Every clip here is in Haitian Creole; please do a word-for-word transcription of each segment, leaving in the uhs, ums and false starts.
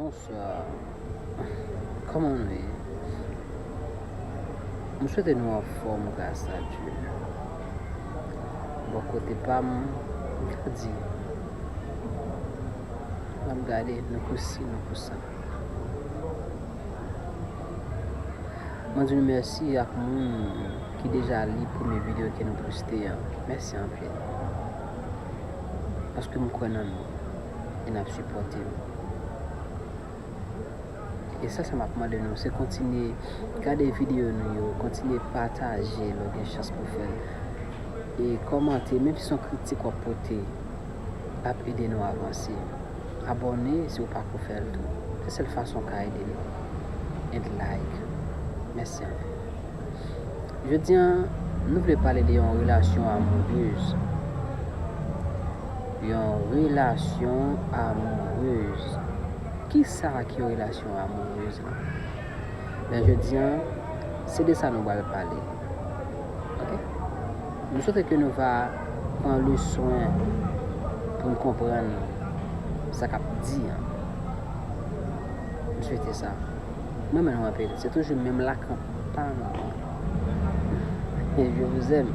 Bonswa. Kòman nou ye? M swete nou anfòm gras a Dye. Bò kote pa m, m ka di, n ap gade, nou pou si, nou pou sa. Mwen di nou mèsi ak moun ki deja li premye videyo ke nou poste an. Mèsi anpil. Paske m kwè nan nou e n ap sipòte m. E sa, sa m ap mande nou, se kontinye gade videyo nou yo, kontinye pataje lè w gen chans pou fè l. E kòmante, menm si se yon kritik w ap pote, l ap ede nou avanse. Abòne si w pako fè l tou. Se sèl fason w ka ede nou. And like. Mèsi anpil. Jodi a, nou vle pale de yon relasyon amourez. Yon relasyon amourez. Kisa ki relasyon amourez la? Men jodi a, se de sa nou pral pale. Ok? M swete ke nou va pran le swen pou n konprann sa k ap di an. M swete sa. M renmen nou anpil. Se toujou menm lakan pa nou. Je vous aime.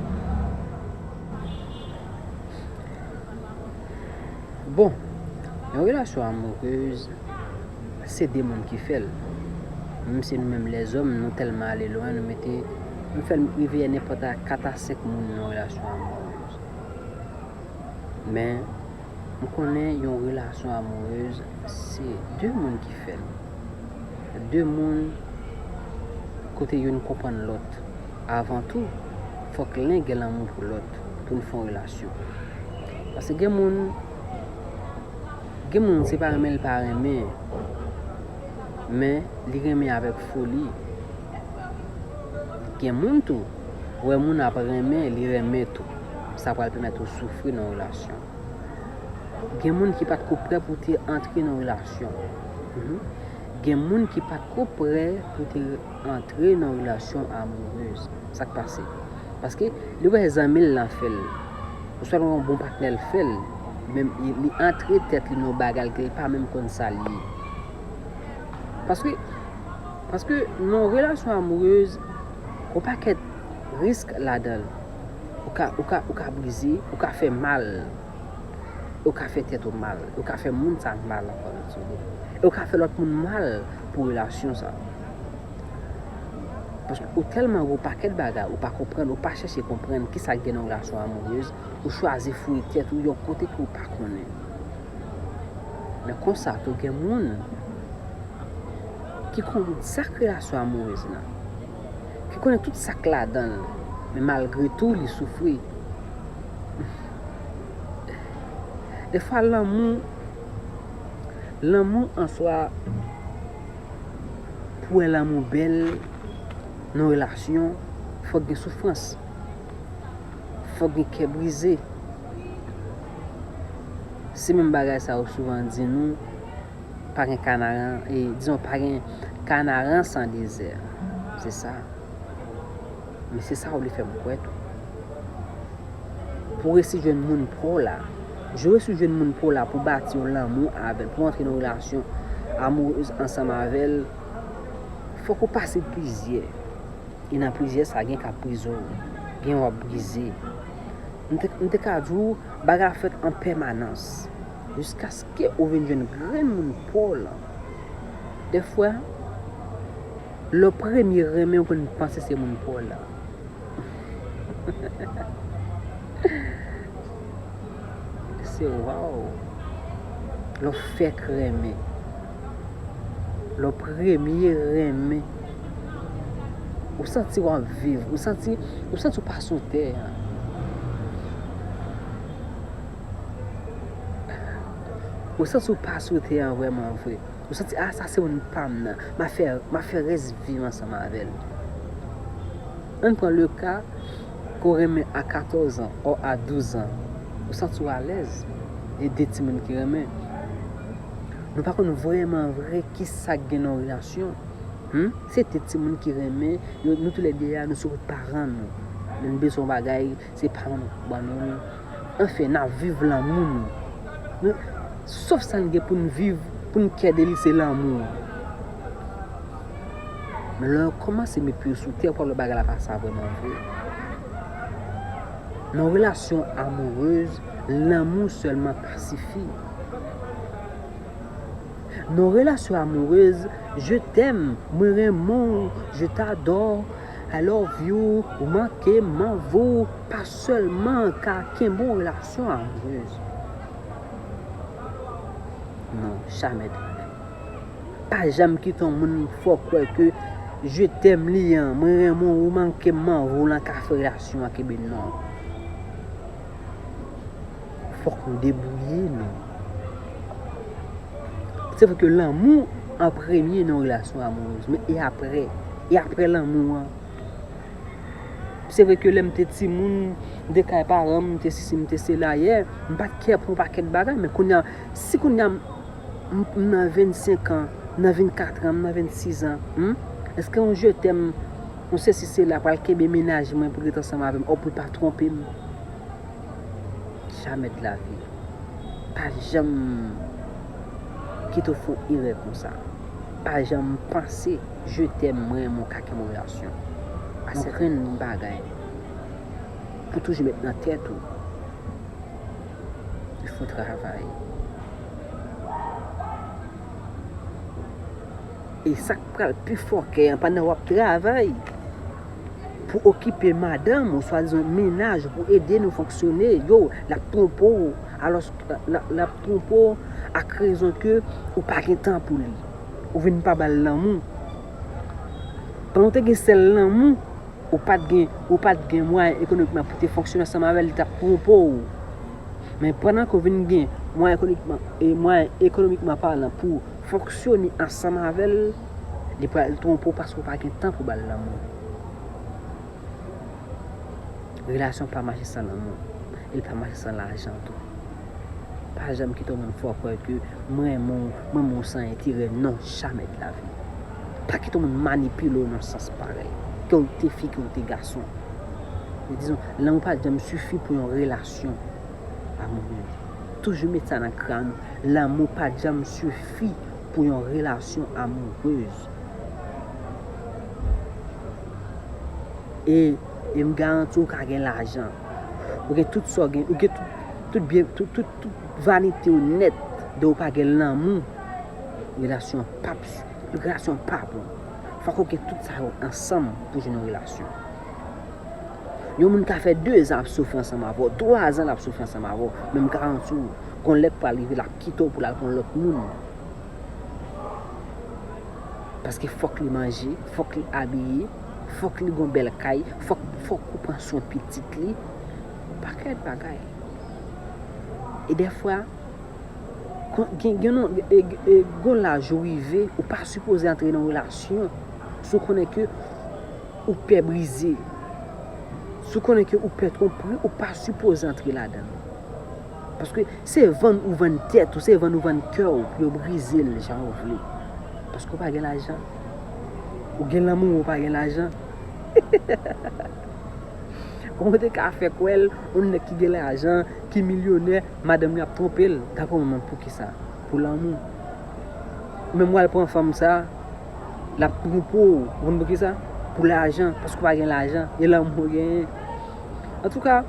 Bon, yon relasyon amourez, se de moun ki fè l. Menm si nou menm lèzòm, nou tèlman ale lwen, nou mete, nou fè l rive nenpòt a kat a senk moun nan yon relasyon amourez. Men, m konnen yon relasyon amourez, se de moun ki fè l. De moun kote youn konprann lòt. Avan tou, fòk len gen lanmou pou lòt, pou n fè yon relasyon. Paske gen moun, gen moun se pa renmen l pa renmen, men li renmen avèk foli. Gen moun tou, wè moun ap renmen, li renmen tou. Sa pral pèmèt ou soufri nan yon relasyon. Gen moun ki pa t ko prè pou te antre nan yon relasyon. Mhm. Gen moun ki pa t ko prè pou te antre nan yon relasyon amourez. Sa k pase? Paske li wè zanmi l lan fè l. Oswa li wè yon bon patnè l fè l. Li menm, li, li antre tèt li nan yon bagay ke li pa menm konn sa l ye. Paske, paske nan yon relasyon amourez, gon pakèt risk ladan l. Ou ka, ou ka, ou ka brize, ou ka fè mal. Ou ka fè tèt ou mal. Ou ka fè moun sa mal ankò, lòt sou li. E ou ka fè lòt moun mal pou relasyon sa. Paske ou tèlman wè yon pakèt bagay, ou pa konprann, ou pa chèche konprann kisa k gen nan relasyon amourez, ou chwazi fouye tèt ou yon kote ke ou pa konnen. Men konsa tou, gen moun ki konn sa k relasyon amourez lan, ki konnen tout sa k ladan l, men malgre tou, li soufri. Defwa, lanmou, lanmou an swa, pou wè lanmou bèl nan relasyon, fòk gen soufrans. Fòk gen kè brize. Se menm bagay sa yo souvan di nou, pa gen kanaran, e, dizon, pa gen kanaran san dezè. Se sa. Men se sa w vle fè m kwè tou. Pou w resi jwenn moun pa w la. Ou resi jwenn moun pa w la pou w bati yon lanmou avè l, pou w antre nan yon relasyon amourez ansanm avè l, fòk ou pase plizyè. E nan plizyè sa, gen k ap brize w, gen w ap brize. M te, m te ka di w, bagay ap fèt an pèmanans. Jiskaske ou vin jwenn grenn moun pa w lan. Defwa, lè w premye renmen, ou konn panse se moun pa w lan. Se waw. Lè w fèk renmen. Lè w premye renmen. Ou santi w ap viv. Ou santi, ou santi w pa sou tè a. Ou santi w pa sou tè a vrèman vre. Ou santi, a, sa se moun pa m nan. M a fè, m a fè rès vi m ansanm avè l. Ann pran le ka ke w renmen a katòz an, o a douz an. Ou santi w alèz. E de timoun ki renmen. Nou pa konn vrèman vre kisa k gen nan yon relasyon. Hmm? Se de timoun ki renmen, yo, nou toulède a, nou sou wout paran nou. Lè n bezwen yon bagay, se paran nou k ban nou li. Anfen, n ap viv lanmou nou. Men, sof sa n gen pou n viv Pou n kè de li se lanmou an. Men lè yo kòmanse met pye sou tè, w pral wè bagay la pa sa vrèman vre. Nan relasyon amourez, lanmou sèlman pa sifi. Nan relasyon amourez, je t'aime, mwen renmen w, je t'adore, I love you, ou manke m, m anvi w, pa sèlman ka kenbe yon relasyon amourez. Non, jamè de la vi. Pa janm kite yon moun fè w kwè ke je t'aime li an, mwen renmen w, ou manke m, m anvi w lan ka fè relasyon an kenbe, non. Fòk nou debouye nou. Se vre ke lanmou an premye nan relasyon amourez, men e apre? E apre lanmou an? Se vre ke lè m te timoun, m te kay paran m, m te sesi, m te sela, yè, m pa t kè pou yon pakèt bagay, men kounye a, si kounye a m, m, m nan vennsenk an, m nan vennkat an, m nan vennsis an, hmm? Èske yon je t'aime, yon sesi sela pral kenbe mennaj mwen pou l ret ansanm avè m, ou pou l pa twonpe m? Jamè de la vi. Pa janm kite w fè yon erè konsa. Pa janm panse je t'aime, mwen renmen w, ka kenbe yon relasyon. Ase grenn bagay pou toujou met nan tèt ou. Il faut travay. E sa k pral pi fòkè an, pandan w ap travay pou okipe madanm ou swadizan mennaj ou, pou ede nou fonksyone, yo, l ap twonpe w, alòs l ap, l ap twonpe w ak rezon ke ou pa gen tan pou li. Ou vin pa ba l lanmou. Pandan w te gen sèl lanmou, ou pa t gen, ou pa t gen mwayen ekonomikman pou te fonksyone ansanm avè l, li t ap twonpe w. Men pandan ke w vin gen mwayen ekonomikman, e mwayen ekonomikman palan pou fonksyone ansanm avè l, li pral twonpe w paske w pa gen tan pou ba l lanmou. Relasyon pa mache san lanmou. E l pa mache san lajan tou. Pa janm kite yon moun fè w kwè ke mwen renmen w, mwen renmen w san enterè, non, jamè de la vi. Pa kite yon moun manipile w nan sans parèy. Ke w te fi, ke w te gason. Men dizon, lanmou pa janm sifi pou yon relasyon amourez. Toujou met sa nan kràn ou. Lanmou pa janm sifi pou yon relasyon amourez. E, e m garanti w ka gen lajan. Ou gen tout sa w gen, ou gen tout, tout byen, tout, tout, tout vanite w nèt, de ou pa gen lanmou, relasyon p ap, relasyon p ap bon. Fòk ou gen tout sa yo ansanm pou jwenn yon relasyon. Yon moun ka fè dezan ap soufri ansanm avè w, twazan l ap soufri ansanm avè w, men m garanti w, gon lè k pral rive l ap kite w pou l al pran lòt moun. Paske fòk li manje, fòk li abiye, fòk li gon bèl kay, fòk, fòk ou pran swen pitit li. Pakèt bagay. E dèfwa, kon, gen, gen non, e, e, gon laj ou rive, ou pa sipoze antre nan relasyon. Si w konnen ke ou pè brize. Si w konnen ke ou pè twonpri, ou pa sipoze antre ladan l. Paske se vann ou vann tèt ou, se vann ou vann kè w pou yo brize l jan yo vle. Paske w pa gen lajan. Ou gen lanmou, men w pa gen lajan. Kòman w te ka fè kwè l, yon nèg ki gen lajan, ki milyonè, madanm li ap twonpe l? Daprè w menm, poukisa? Pou lanmou. Ou menm w al pran fanm sa, l ap twonpe w, ou konn poukisa? Pou lajan, paske w pa gen lajan, e lanmou w genyen. Antouka,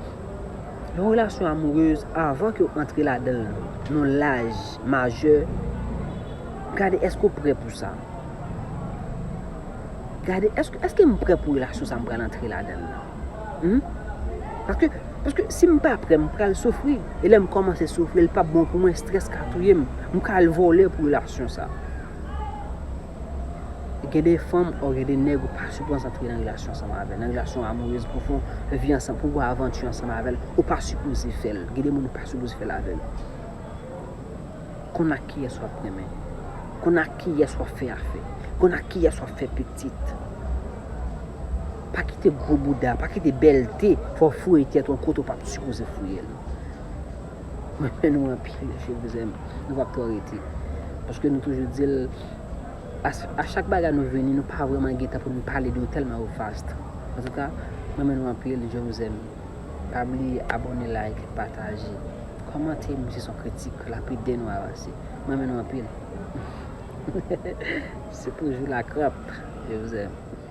yon relasyon amourez, avan ke w antre ladan l, nan laj majè, gade èske w prè pou sa. Gade, èske, èske m prè pou relasyon sa m pral antre ladan l lan? Hmm? Paske, paske si m pa prè, m pral soufri. E lè m kòmanse soufri, l p ap bon pou mwen, estrès ka touye m. M ka al vòlè pou relasyon sa. Gen de fanm, o gen de nèg, ou pa sipoze antre nan relasyon ansanm avè l. Nan relasyon amourez pwofon, vi ansanm, pou w avanti ansanm avè l, ou pa sipoze fè l. Gen de moun ou pa sipoze fè l avè l. Konn ak kiyès w ap renmen. Konn ak kiyès w ap fè afè. Konn ak kiyès w ap fè pitit. Pa kite gwo bouda, pa kite bèlte fè w fouye tèt ou yon kote w p ap sipoze fouye l. Mwen renmen nou anpil, je vous aime. Nou p ap twò rete. Paske nou toujou di l, a, a chak bagay nou vini, nou pa vrèman gen tan pou nou pale de yo tèlman yo vast. Antouka, mwen renmen nou anpil, je vous aime. Pa bliye abòne, like, pataje, Kòmante, misye se yon kritik, l ap ede nou avanse. Mwen renmen nou anpil. Se toujou la krap, je vous aime.